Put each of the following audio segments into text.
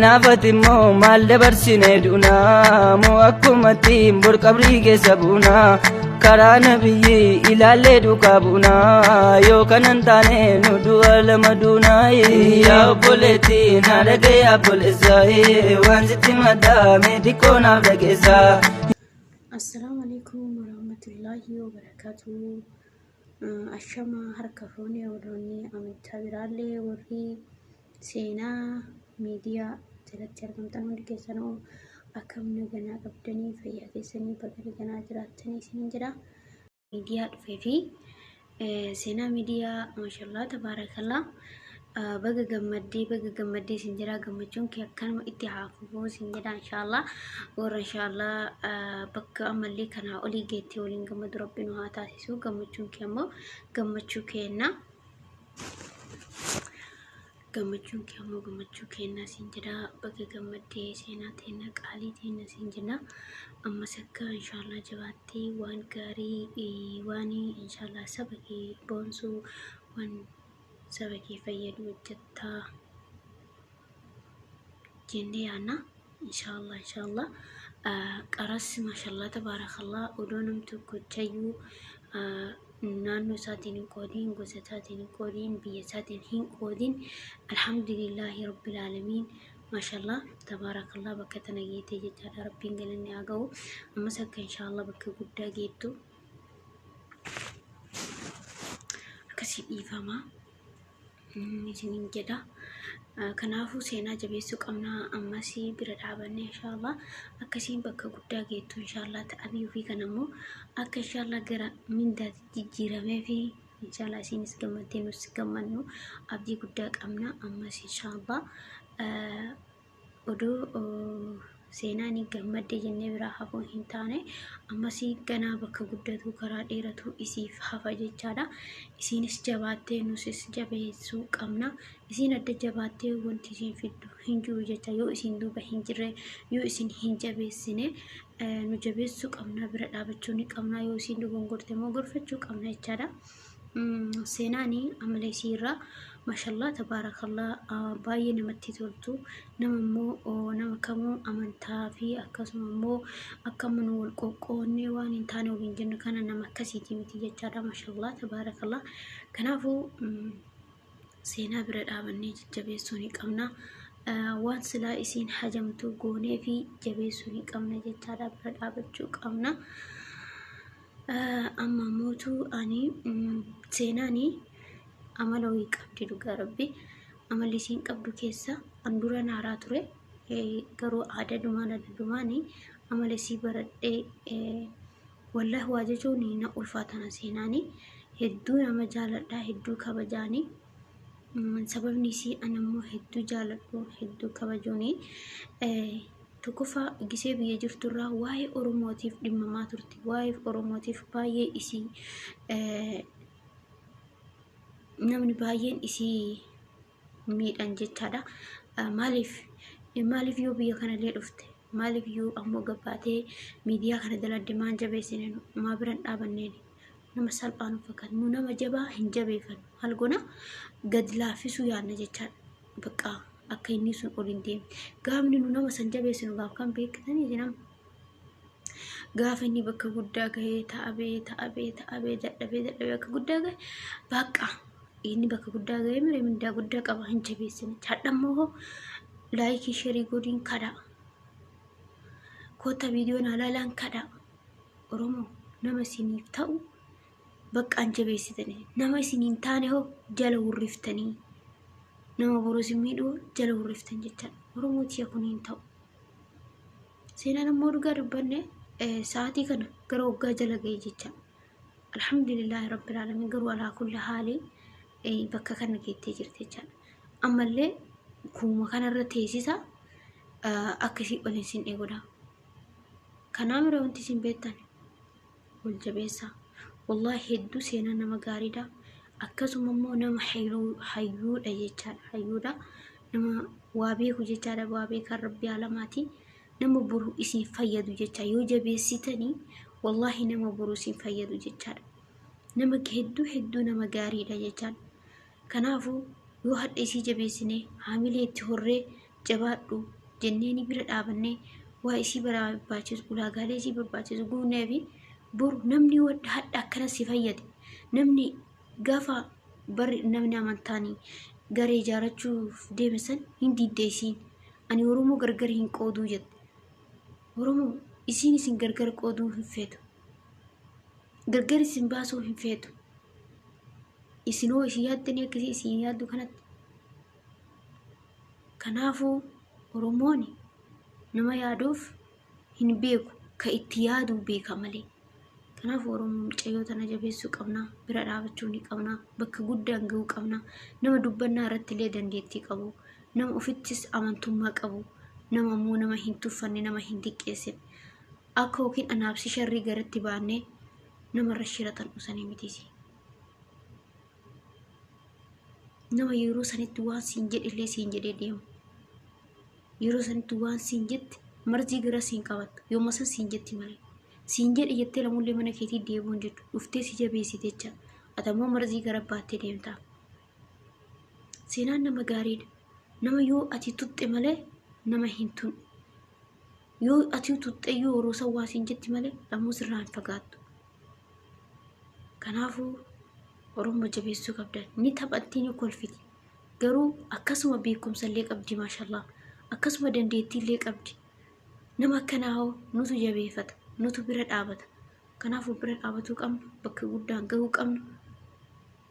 Naafati immoo maal dabarsine duunaa moo akkumatti bor qabrii keessa buunaa karaa nabiyyi ilaallee duukaa buunaa yoo kanan taane nu du'a lama duunaa yaa obboleetti na dhaga'e obboleessaa waan sitti madaame xiqqoo naaf dhageessaa. Assalaamu alaikum warahmatullaahi wabarakaatuh. Ashama harka fuunee warroonni amantaa biraallee warri Seenaa miidiyaa jalatti argamtan hundi keessanuu akkam naganaa qabdanii fayyaa keessanii baga naganaa jiraattanii isiniin jedha. Miidiyaa dhufee fi seenaa miidiyaa maashallaa tabaarakallaa baga gammaddee baga gammaddee isin jedha gammachuun kee akkanuma itti haa fufuu isin jedha inshaallah warra inshaallah bakka ammallee kanaa olii geettee waliin gammadu rabbi nu haa taasisu gammachuun kee ammoo gammachuu keenna. Gammachuun kee ammoo gammachuu keenna siin jedha. Baga gammaddee seenaa teenna qaalii teenna siin jenna. Ammas akka inshaallah jabaattee waan gaarii waan inshaallah saba kee boonsuu waan saba kee fayyadu hojjettaa jennee yaanna. Inshaallah inshaallah. Qaras maashaallah tabaarakallah odoo nam tokkochayyuu naannoo isaatiin hin qoodiin, gosa isaatiin hin qoodiin, biyya isaatiin hin qoodiin. Alhamdulillaahi rabbil aalamiin. Maashaallah tabaarakallah bakka tana geettee jechaadha rabbiin galanni haa ga'u. Ammas akka inshaallah bakka guddaa geettu akkasii dhiifama. Isiniin jedha. Kanaafuu seenaa jabeessuu qabna ammas bira dhaabanne inshaallah akkasiin bakka guddaa geettu inshaallah ta'abii ofii kana immoo akka inshaallah gara mindaatti jijjiiramee fi inshaallah isiinis gammaddee nus gammannu abdii guddaa qabna ammas inshaallah Odoo seenaan gammadde jennee biraa hafuu hin taane ammas ganaa bakka guddatu karaa dheeratu isiif hafa jechaadha. Isiinis jabaattee nusis jabeessuu qabna. Isiin adda jabaattee wanti isiin fiddu hin jiru jecha yoo isiin duuba hin jirre yoo isin hin jabeessine nu jabeessuu qabna bira dhaabachuu ni qabna yoo isiin dogongorte immoo gorfachuu qabna jechaadha. Seenaan amala isii irraa mashallah tabaarakallah baay'ee namatti toltu nama immoo nama kamuu amantaa fi akkasuma immoo akka amma nu wal qoqqoonnee waan hin taane waliin jennu kana nama akkasiiti miti jechaadha mashallah tabaarakallah kanaafuu seenaa bira dhaabannee jajjabeessuu ni qabna waan silaa isiin hajamtu goonee fi jabeessuu ni qabna jechaadha bira dhaabachuu qabna. Amma mootu ani seenaani amala wayii qabdi dhugaa rabbi amalli isiin qabdu keessa an dura naaraa ture garuu aadadumaan adadumaani amala isii baradhee wallahi waa jechuun na ulfaatana seenaani hedduu nama jaaladha hedduu kabajaani sababni isii an ammoo hedduu jaaladhu hedduu kabajuuni Tokkoffaa gisee biyya jirturraa waa'ee Oromootiif dhimmamaa turte. Waa'ee Oromootiif baay'ee isii namni baay'een isii miidhan jechaadha. Maaliif maaliif yoo biyya kanallee dhufte maaliif yoo ammoo gabbaatee miidiyaa kana daladde maan jabeessine maa biran dhaabanneen nama salphaa nu fakkaata. Nu nama jabaa hin jabeeffannu. Maal goona gad laaffisuu yaadna jechaadha. Bakka akka inni sun ol hin deemne. Gaafni nu nama san jabeessinu gaaf kan beektanii isin amma. Gaafa inni bakka guddaa gahee ta'abee ta'abee ta'abee dadhabee dadhabee bakka guddaa gahe bakka inni bakka guddaa gahee mire mindaa guddaa qaba hin jabeessine. Hadha immoo laayikii sheerii godhiin kadha. Kotta viidiyoon halaalaan kadha. Oromoo nama isiniif ta'u baqqaan jabeessitanii nama isin hin taane hoo jala hurriftanii nama boruu isin miidhu jala hurriftan jechaadha. Oromoo tiya kun hin ta'u. Seenaan ammoo dhugaa dubbanne sa'aatii kana gara waggaa jala ga'e jechaadha. Alhamdulillaahi rabbil aalamiin garuu alaa kulli haali bakka kana geettee jirti jechaadha. Ammallee kuuma kanarra teessisa akka isii ol hin sinne godha. Kanaa mira wanti isin beektan. Wal jabeessaa. Wallaahi hedduu seenaa nama gaariidha. Akkasuma immoo nama hayyuudha jechaadha. Hayyuudha. Nama waa beeku jechaadha. Waa beekaan rabbi alamaati. Nama boru isin fayyadu jecha yoo jabeessitanii wallaahi nama boru isin fayyadu jechaadha. Nama hedduu hedduu nama gaariidha jechaadha. Kanaafuu yoo hadha isii jabeessine haamilee itti horree Jabaadhu jenneeni bira dhaabannee waa isii barbaachisu, ulaagaalee isii barbaachisu guunnee fi boru namni hadha akkana si fayyade, namni gaafa barri namni amantaanii garee ijaarachuuf deeme san hin diidde isiin. Ani Oromoo gargar hin qooduu jette. Oromoo isiin isin gargar qooduu hin feetu. Gargar isin baasuu hin feetu. Isinoo isin yaaddanii akkasii isin yaaddu kanatti. Kanaafuu Oromoon nama yaaduuf hin beeku, ka itti yaaduu beeka malee. Kanaafuu Oromoo mucayyoo tana jabeessuu qabna, bira dhaabachuu ni qabna, bakka guddaan gahuu qabna. Nama dubbannaa irratti illee dandeettii qabu, nama ofittis amantummaa qabu, nama immoo nama hin tuffanne, nama hin xiqqeessine. Akka yookiin anaabsi sharrii garatti baannee namarra shira xan'usanii mitiisi. Nama yeroo sanitti waan siin jedhe illee siin jedhee deemu. Yeroo sanitti waan siin jette marzii gara siin qabattu yooma san siin jetti malee. Siin jedhe jettee lamullee mana keetii deebi'uun jettu dhuftee si jabeessite jecha. Ati ammoo marzii gara baattee deemta. Seenaan nama gaariidha. Nama yoo ati tuxxe malee nama hin tun. Yoo ati tuxxe iyyuu yeroo san waa siin jetti malee lamuu sirraa hin fagaattu. Kanaafuu Oromoo jabeessuu qabdan. Ni taphatti, ni kolfiti. Garuu akkasuma beekumsa illee qabdi, maashallaa. Akkasuma dandeettii illee qabdi. Nama akkanaa hoo nutu jabeeffata, nutu bira dhaabata. Kanaafuu bira dhaabatuu qabna, bakka guddaan gahuu qabna.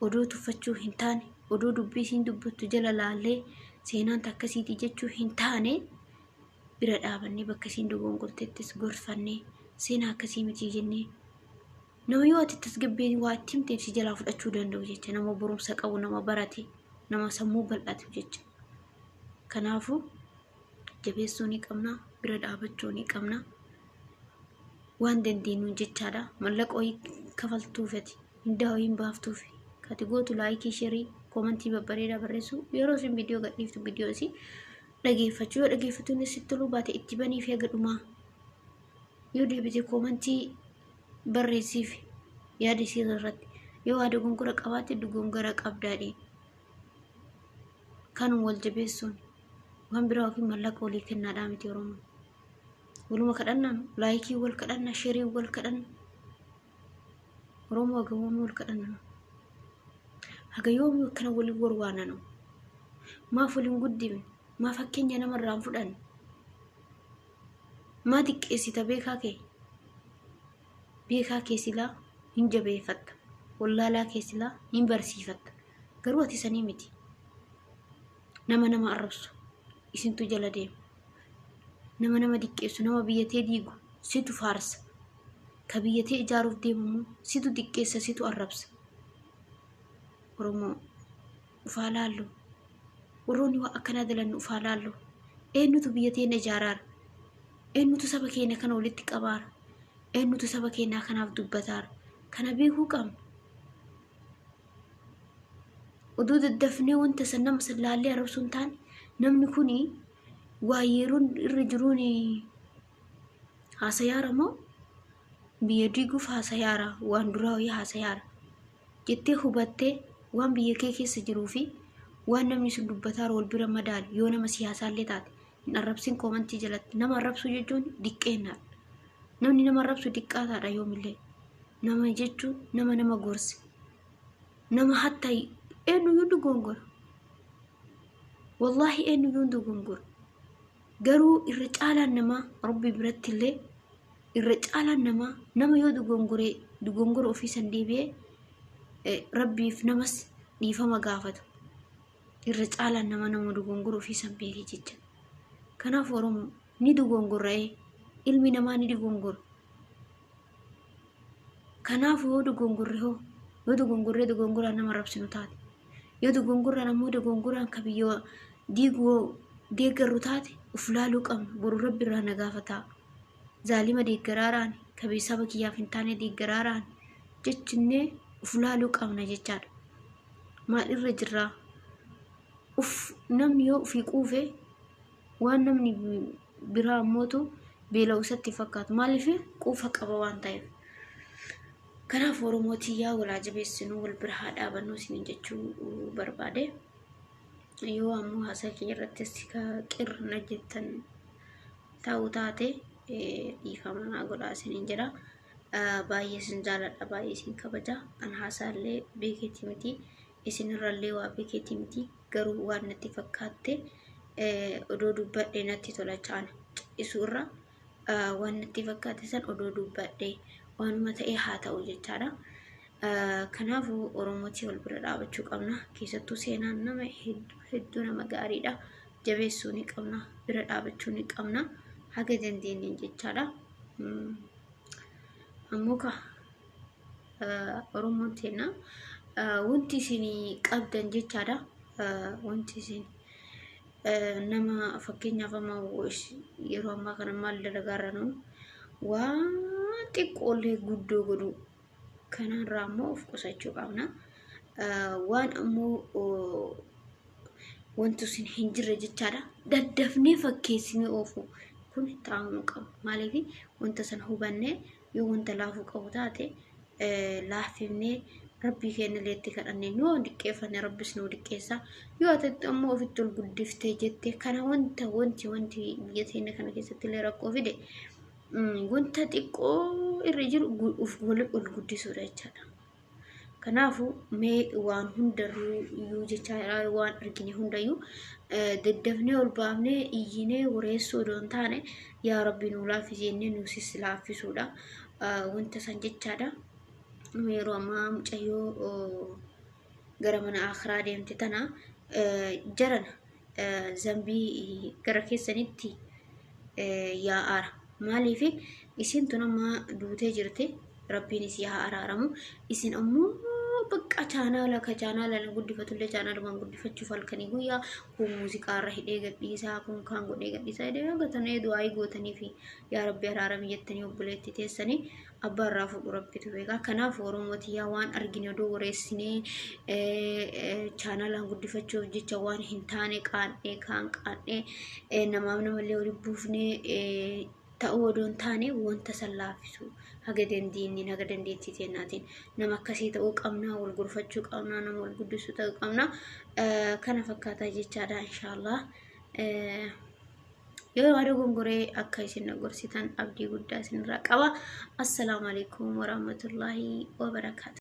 Odoo tuffachuu hin taane, odoo dubbii isiin dubbattu jala laallee seenaan takkasiiti jechuu hin taane, bira dhaabannee bakka isiin dogongortettis gorfannee seenaa akkasii miti jennee, nama yoo ati tasgabbee waa itti himteef si jalaa fudhachuu danda'u jecha, nama barumsa qabu, nama barate, nama sammuu bal'atu jecha. Kanaafuu jabeessuu ni qabna, bira dhaabachuu ni qabna. Waan dandeenyuun jechaadha. Mallaqa wayii kafaltuufati, hindaa wayiin baaftuufi. Kati gootu like, share, comment babbareedaa barreessuu, yeroo isin viidiyoo gadhiiftu viidiyoo isii dhageeffachuu, yoo dhageeffatuun sitti toluu baate itti banii fi haga dhumaa yoo deebite comment barreessiif yaada isii irratti. Yoo waa dogongora qabaatte dogongora qabdaadhe. Kanuma wal jabeessuun waan biraa yookiin mallaqa walii kennaadhaa miti. Oromoon waluma kadhannaan, like wal kadhanna, share wal kadhanna. Oromoo haga yoomii wal kadhanna? Haga yoomii akkana waliin warwaananu? Maaf waliin guddifne? Maa fakkeenya namarraa hin fudhanne? Maa xiqqeessita beekaa kee? Beekaa kee silaa hin jabeeffatta, wallaalaa kee silaa hin barsiifatta. Garuu ati sanii miti. Nama nama arrabsu isintu jala deema. Nama nama diqqeessu, nama biyyatee diigu situ faarsa. Ka biyyatee ijaaruuf deemu immoo situ xiqqeessa, situ arrabsa. Oromoo, ufaa laallu. Warroonni waa akkanaa dalannu ufaa laallu. Eenyutu biyya teenya ijaaraara? Eenyutu saba keenya kana walitti qabaara? Eenyutu saba keenyaa kanaaf dubbataara? Kana beekuu qabna. Oduu daddafnee wanta san nama san laallee arrabsuu hin taane, namni kuni waa yeroon irra jiruun haasayaara moo biyya diiguuf haasayaara, waan duraa wayii haasayaara jettee hubattee, waan biyya kee keessa jiruu fi waan namni sun dubbataaru wal bira madaali. Yoo nama siyaasaallee taate hin arrabsin comment jalatti. Nama arrabsuu jechuun diqqeennaadha. Namni nama arrabsu diqqaataadha yoomillee. Nama jechuun nama nama gorse, nama hatta eenyuyyuu dogongora. Wallaahi, eenyuyyuu dogongora. Garuu irra caalaan namaa, Rabbi biratti illee irra caalaan namaa, nama yoo dogongoree dogongora ofii san deebi'ee Rabbiif namas dhiifama gaafatu. Irra caalaan nama nama dogongora ofii san beekee jecha. Kanaaf Oromoo, ni dogongorra'ee, ilmi namaa ni dogongora. Kanaaf yoo dogongorre hoo, yoo dogongorree dogongoraan nama rabsinu taate, yoo dogongorraan ammoo dogongoraan ka biyya diiguu deeggarru taate, uf laaluu qabna. Boru Rabbi irraa na gaafataa, zaalima deeggaraaraan, ka saba kiyyaaf hin taane deeggaraaraan jechinnee uf laaluu qabna jechaadha. Maal irra jirraa? Uf namni yoo ufii quufe, waan namni biraa ammootu beela'u isatti fakkaatu. Maaliif? Quufa qaba waan ta'eef. Kanaaf Oromoo tiyyaa, walaa jabeessinuu, wal bira haa dhaabannu isiniin jechuu barbaade. Yoo ammoo haasaa kiyya irrattis ka qirna jettan ta'uu taate dhiifama naa godhaa isiniin jedha. Baay'ee isin jaaladha, baay'ee isin kabaja. An haasaallee beekeeti miti, isinirrallee waa beekeeti miti. Garuu waan natti fakkaatte odoo dubbadhee natti tola caana. Callisuu irra waan natti fakkaate san odoo dubbadhee waanuma ta'e haa ta'u jechaadha. Kanaafuu Oromootii wal bira dhaabachuu qabna. Keessattuu seenaan nama hedduu hedduu nama gaariidha. Jabeessuu ni qabna, bira dhaabachuu ni qabna. Haga dandeenyeen jechaadha. Ammoo ka Oromoon teenna wanti isin qabdan jechaadha. Wanti isin nama fakkeenyaaf amma yeroo ammaa kana maal dalagaarra nu waan xiqqoollee guddoo godhuu kanarraa ammoo of qusachuu qabna. Waan ammoo wanti isin hin jirre jechaadha. Daddafnee fakkeessinee oofu kun taa'amuu qabu. Maaliif wanta san hubannee yoo wanta laafuu qabu taate laaffifnee rabbii keenya illee itti kadhannee yoo diqqeeffanne rabbis nu diqqeessa. Yoo ati ammoo ofitti ol guddiftee jette kana wanta wanti wanti biyya teenya kana keessatti illee rakkoo fide wanta xiqqoo irra jiru uf ol guddisuudha jechaadha. Kanaafuu mee waan hundarruu jechaa waan argine hundayyuu daddafnee ol baafnee iyyinee wareessuu odoo hin taane yaa rabbi nuu laaffisi jennee nuusis laaffisuudha. Wanta san jechaadha. Yeroo ammaa mucayyoo gara mana akhiraa deemte tana jarana zambii gara keessanitti yaa'aara. Maaliif isin tun amma duutee jirti rabbiin isii haa araaramu. Isin ammoo bakka chaanaala ka chaanaala guddifatullee chaanaalumaan guddifachuuf halkanii guyyaa kun muuziqaa irra hidhee gadhiisaa kun kaan godhee gadhiisaa hidhee haga tanee du'aayii gootanii fi yaa rabbi araarami jettanii obboleetti teessanii abbaa irraa fuudhu rabbitu beeka. Kanaaf Oromoo tiyyaa waan argine odoo wareessinee chaanaalaan guddifachuuf jecha waan hin taane qaadhee kaan qaadhee namaaf namallee wali buufnee ta'uu odoo hin taane wanta san laaffisu haga dandeenyeen haga dandeettii teennaatiin nama akkasii ta'uu qabna wal gorfachuu qabna nama wal guddisuu ta'uu qabna kana fakkaataa jechaadha inshaallah. Yoo yaada gongoree akka isin na gorsitan abdii guddaa isinirraa qaba. Assalaamu alaikum warahmatullaahi wabarakaatu.